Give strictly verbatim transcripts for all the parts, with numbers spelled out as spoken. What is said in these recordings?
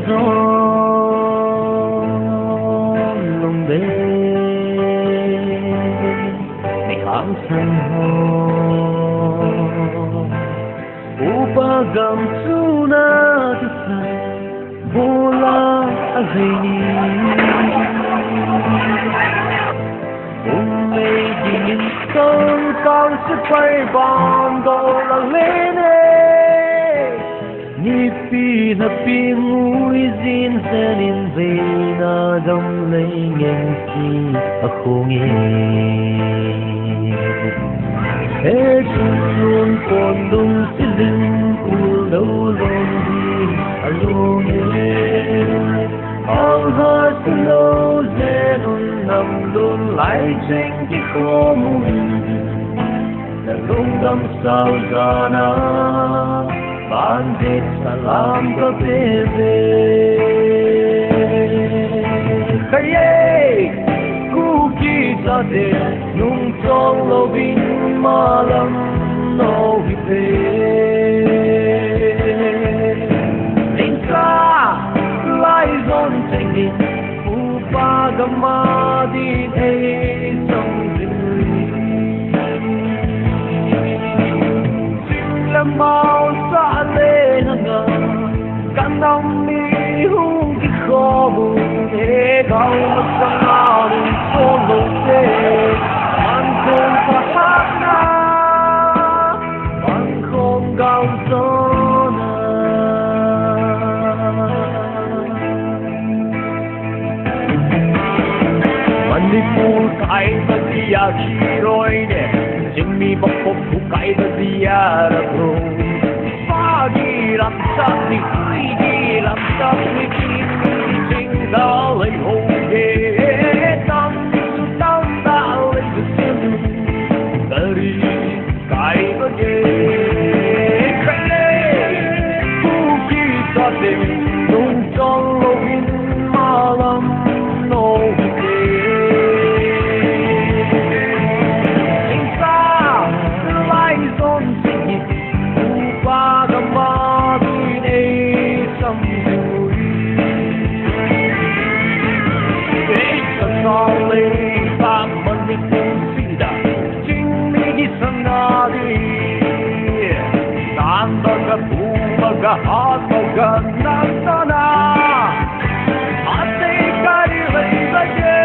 Zon lungdei, mi hangsan ho. Upa gam chuna kisan, bula a zeni. Umei dingin song kau sepai bang dol a lene. Nipi napi ngui zin senin veina dam lei ngen si a khungi. He chun lun pon dung siling ul dau lon di a lungi. Ang ha silo zenun nam lun lai cheng ki khomun. Na lungdam sao zana, bandit salam ka peve. Kaye, Kuki tate, nung chong lovin malam no hi pe. Insa, lai zon chengin, Upa gam a din ei song zin. Sing le mau sa le na nga, ka nam mi hung ki khobu, e gau ma sa nga lu so lo se, man kong sa ha na, man kong gau so na. Manipur kai ba dia ki roi de, Jimmy Bokop bu kai ba dia ra bro. Pagi ram sap ni, pagi ram sap ni, jing da lei ho ye, tam su tam da lei su sim. Dari kai ba ge, kai le, Kuki tate, nung chong lovin malam no hi pe. Insa, lai zon chengin, Upa gam a din ei song zin. Ei sa sa le, pa Manipur sida. Ching mi di sanadi, dan baga bu baga hat baga nan sana. Ate kari lai lage.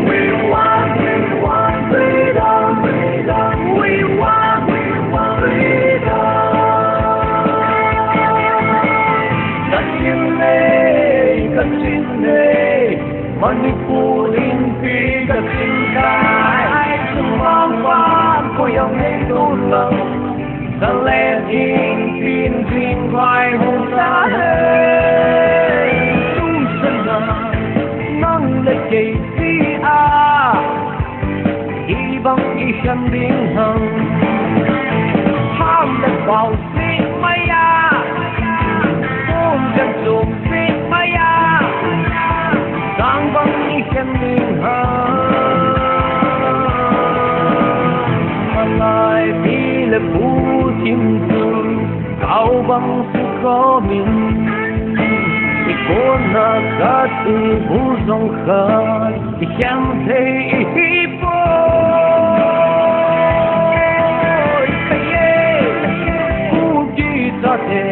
We want, we want freedom, freedom. We want, we want freedom. Kachin nei, Kachin nei. Manipur in pi ka chin kai, sumang pan ko yang nei tu lang. Ka le in pin jing vai hung sa hai. Tum sana nang le kei si a. Hibang i khen ding ham. Ham le pau si maya. Kum kan sum si maya. Sang bang i khen ding ham. Malai pi le pu kim tu. Kau bang su komin. I kona kat i bu zong khat. I khen thei i hi poi. Kaye, Kuki tate,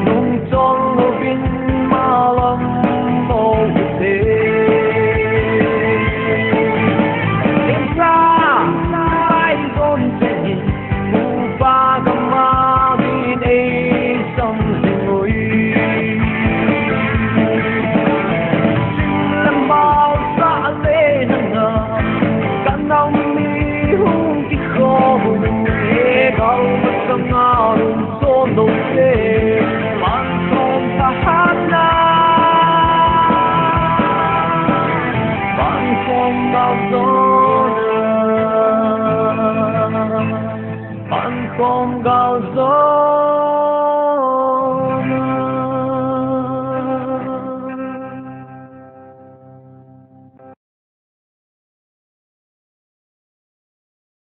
nung chong lovin malam mo te. Insa, lai zon chengin, Upa gam a din ei song zin ui. Lamau sa le na nga, ka nam mi hung ki kho bu, e gau ma sa nga lung so lo se, man song sa han na, man song na zo na. Pan kom gal zo.